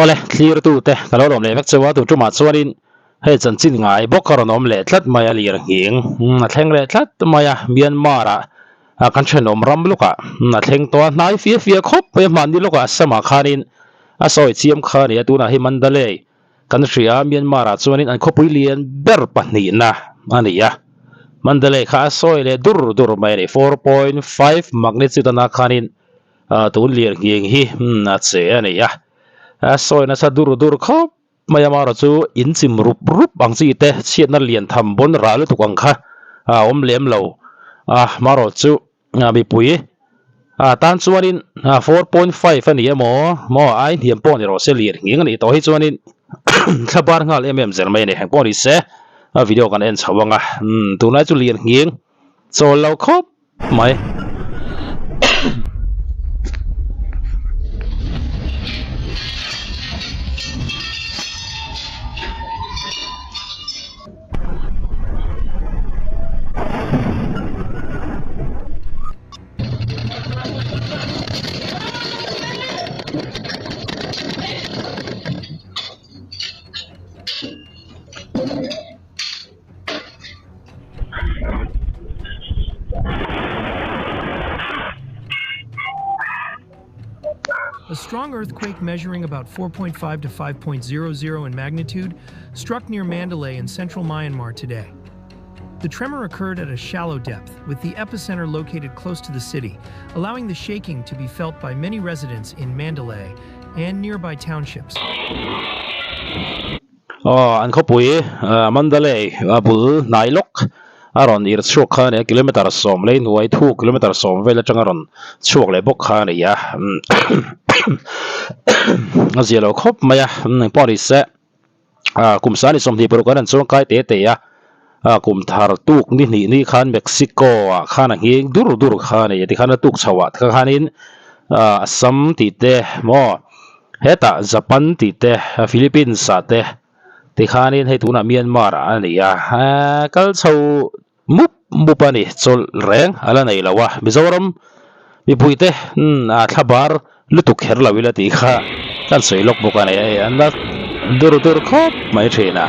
Awle, thlirtute ka lo lawm leh vek cheu a, tun tumah chuanin hei chanchin ngai bawk a rawn awm leh tlat mai a, lir nghing a thleng leh tlat mai a, Myanmar ah kan thenawm ram lawkah a thleng tawh a, hnai fia fia khawp mai a, hmanni lawkah Assam ah khanin a sawi chiam kha a ni a, tunah hi Mandalay kan hria a, Myanmar ah chuanin an khawpui lian ber pahnihna a ni a, Mandalay kha a sawi leh dur dur mai a ni, 4.5 magnitude a na khanin. Tun lian nghing hi a che a ni a, a sawi nasa dur dur khawp mai a, amaherawh chu in chim rup rup ang chi te chhiatna lian tham bawn rah lutuk ang kha a awm lem lo a, amaherawh chu mipui tan chuanin 4.5 a ni emaw maw ai hniam pawh ni rawh se lian nghing a nih tawh hi chuanin thla bar nghal em em zel mai a ni, engpawh ni se a video kan en chho ang a, tunlai chu lian nghing chawl lo khawp. Mai. A strong earthquake measuring about 4.5 to 5.00 in magnitude struck near Mandalay in central Myanmar today. The tremor occurred at a shallow depth, with the epicenter located close to the city, allowing the shaking to be felt by many residents in Mandalay and nearby townships. Aw an khawpui Mandalay a bul hnai lawk a rawn irh chhuak kha a ni a, kilometer sawm lei hnuai thuk kilometer sawm vel atanga rawn chhuak leh bawk kha a ni a, a zia lo khawp mai a, engpawh ni se kum sani 26 an rawn chuang kai te te a, kum thar tuk ni hnih ni khan Mexico ah khan a nghing dur dur kha a ni a, tikhan a tuk chho ah te khanin Assam tih te maw. Hetah Japan tih te, Philippines ah te tikhanin hei tunah Myanmar ah a ni a, kal chho mup mup a ni, chawlh reng a la nei lo a, Mizoram mipui te a thlabar lutuk kher lo ila tih kha kan sawi lawk bawk a ni, hei an la dur dur khawp mai thin a.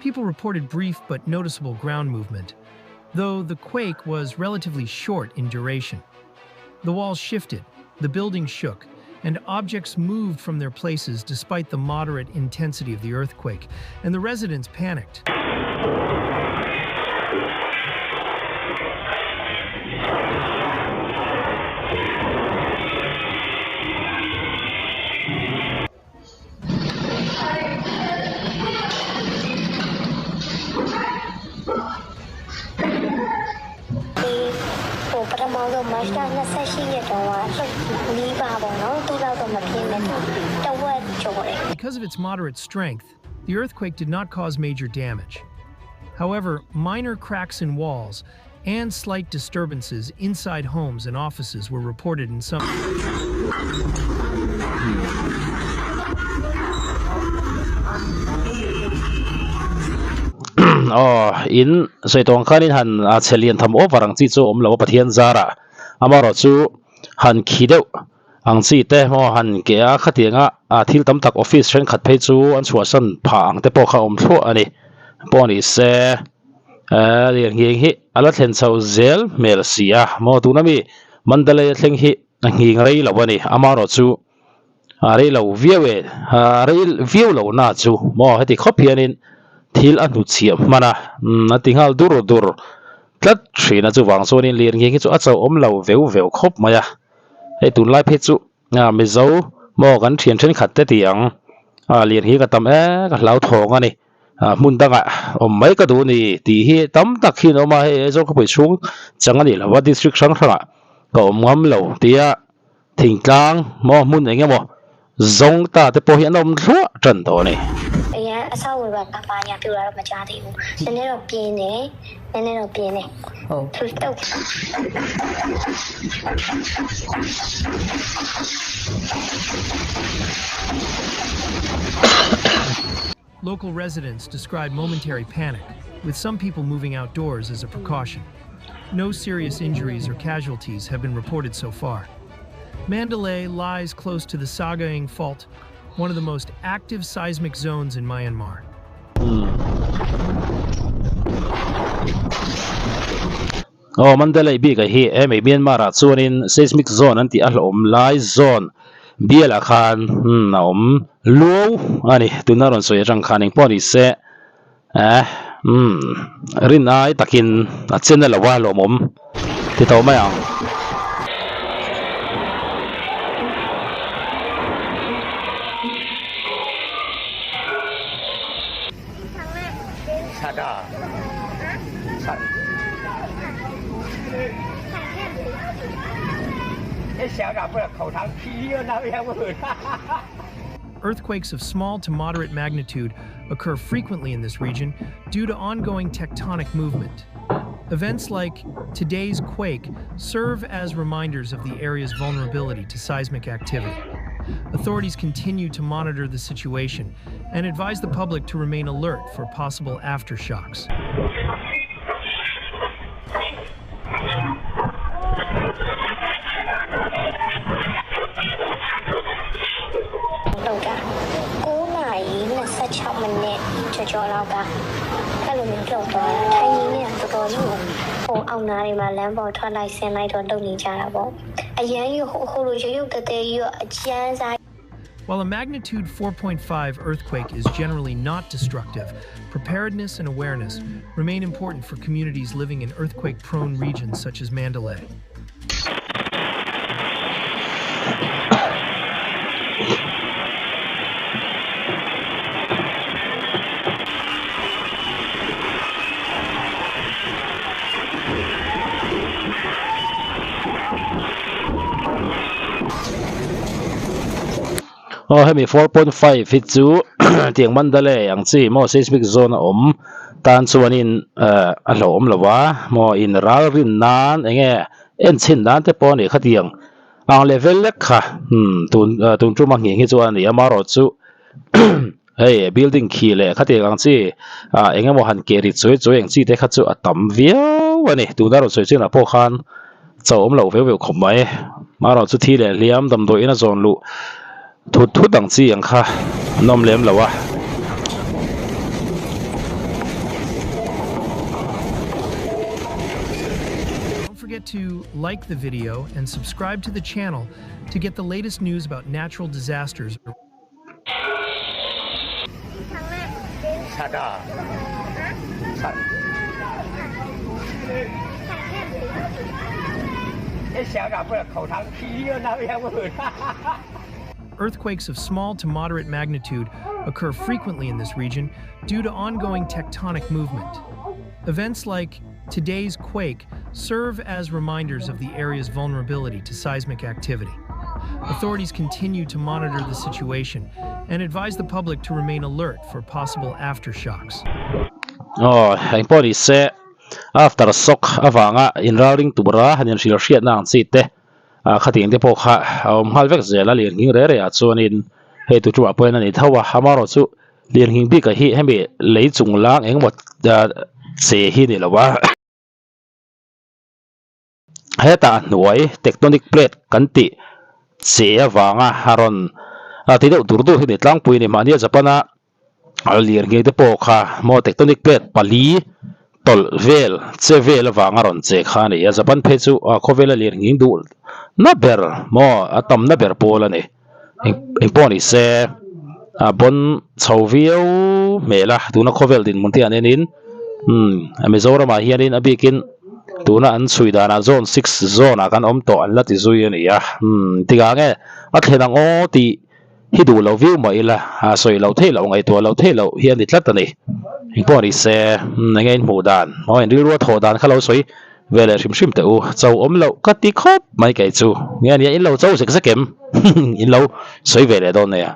People reported brief but noticeable ground movement, though the quake was relatively short in duration. The walls shifted, the building shook, and objects moved from their places despite the moderate intensity of the earthquake, and the residents panicked. ဒီဟိုပထမဆုံးမတ်လ28ရက်တုန်းကလှုပ်နီးပါပေါ့နော်သူ့လောက်တော့မပြင်းမဲ့သူတဝက်ကျော်တယ် Because of its moderate strength, the earthquake did not cause major damage. However, minor cracks in walls and slight disturbances inside homes and offices were reported in some Aw in sawi tawng khanin han a chhe lian tham over ang chi chu a awm lo a Pathian zarah amaherawh chu han khi deuh ang chi te maw han ke a khatianga a thil tam tak office thenkhat phei chu an chhuahsan phah ang te pawh kha a awm thluah a ni pawh ni se eh lian nghing hi a la thlen chho zel hmel si a maw tuna mi Mandalay a thleng hi a nghing rei lo a ni amaherawh chu a rei lo viau e a rei viau lo na chu maw heti khawp hianin thil a hnuchhiah hman a a ti nghal dur dur tlat thin a chuvang chuanin lian nghing hi chu a chauh awm lo veu veu khawp mai a. Hei tunlai phei chu Mizo maw kan thian thenkhat te tih ang a lian hi ka tam e ka hlauthawng a ni hmun dangah awm mai ka duh a ni tih hi tam tak hi an awm a hei Aizawl khawpui chhung chang a nih loh a district hrang hrangah Ka awm ngam lo tia thingtlang maw hmun eng emaw zawng ta te pawh hi an awm thluah tan tawh a ni. Local residents described momentary panic, with some people moving outdoors as a precaution. No serious injuries or casualties have been reported so far. Mandalay lies close to the Sagaing Fault, one of the most active seismic zones in Myanmar. Aw, Mandalay bik ah hi hemi Myanmar ah chuanin seismic zone an tih a hlawhawm lai zone bial ah khan a awm luau a ni. Tuna rawn sawi atang khan engpawh ni se eh umm rin ai takin a chen a lo a hlawhawm ti tawh mai ang. Earthquakes of small to moderate magnitude occur frequently in this region due to ongoing tectonic movement. Events like today's quake serve as reminders of the area's vulnerability to seismic activity. Authorities continue to monitor the situation and advise the public to remain alert for possible aftershocks. လှုပ်တာ9နာရီ26မိနစ်ကျော်ကျော်လောက်ကအဲ့လိုမျိုးလှုပ်သွားတာထိုင်နေနေတာတော်တော်ကြီးကိုဟိုအောက်နားတွေမှာလမ်းပေါ်ထွက်လိုက်ဆင်းလိုက်တော့လှုပ်နေကြတာပေါ့အရန်ကြီးဟိုဟိုလိုရုပ်ရုပ်တဲတဲကြီးရောအကျန်းစား While a magnitude 4.5 earthquake is generally not destructive, preparedness and awareness remain important for communities living in earthquake-prone regions such as Mandalay. Aw hemi 4.5 hi chu tiang Mandalay ang chi maw seismic zone a awm tan chuanin eh a hlauhawm lo a maw in ral rin nan eng nge en chhin nan te pawh a nih kha tiang ang level lek kha umm tun tun tum a nghing hi chuan a ni a amaherawh chu hei building khi leh khatiang ang chi ah eng emaw han keh rit chuai chuai ang chi te kha chu a tam viau a ni tuna rawn sawi chinah pawh khan chauh awm loh veu veu khawp mai amaherawh chu thi leh hliam damdawi in a zawn luh thut thut ang chi ang kha an awm lem lo a. Don't forget to like the video and subscribe to the channel to get the latest news about natural disasters. Earthquakes of small to moderate magnitude occur frequently in this region due to ongoing tectonic movement. Events like today's quake serve as reminders of the area's vulnerability to seismic activity. Authorities continue to monitor the situation and advise the public to remain alert for possible aftershocks. Aw, engpawh ni se, after shock avanga inralring tura han inhrilh hriatna ang chi te ah khatiang te pawh kha a awm nghal vek zel a, lirnghing reh reh ah chuanin hei tu ṭuah pawhin a ni tho a, amaherawh chu lirnghing bikah hi hemi lei chung lang engemaw che hi a ni lo a. Hetah a hnuai tectonic plate kan tih che avanga a rawn ti deuh dur dur hi ni tlangpui a ni. Mahnia Japan-a lirnghing te pawh kha maw tectonic plate pali tawlh vel che vel avanga rawn che kha a ni a. Japan phei chu khawvela lirnghing duh na ber maw a tam na ber pawl a ni. Eng pawh ni se a bawn chho viau hmel a tuna khawvel dinhmun te an enin umm Mizoramah hianin a bikin tuna an chhui danah zone six zone ah kan awm tawh an la ti zui a ni a umm tikah nge a thlen ang aw tih hi duh lo viau mah ila a sawi loh theih loh ngaihtuah loh theih loh hi a ni tlat a ni eng pawh ni se umm eng nge in hmuh dan maw in rilru a thawh dan kha lo sawi. Ve leh hrim hrim teh u, cho awm loh ka ti khawp mai kei chu. Nge nia in lo cho zek zek em? In lo sawi ve leh dawn nia.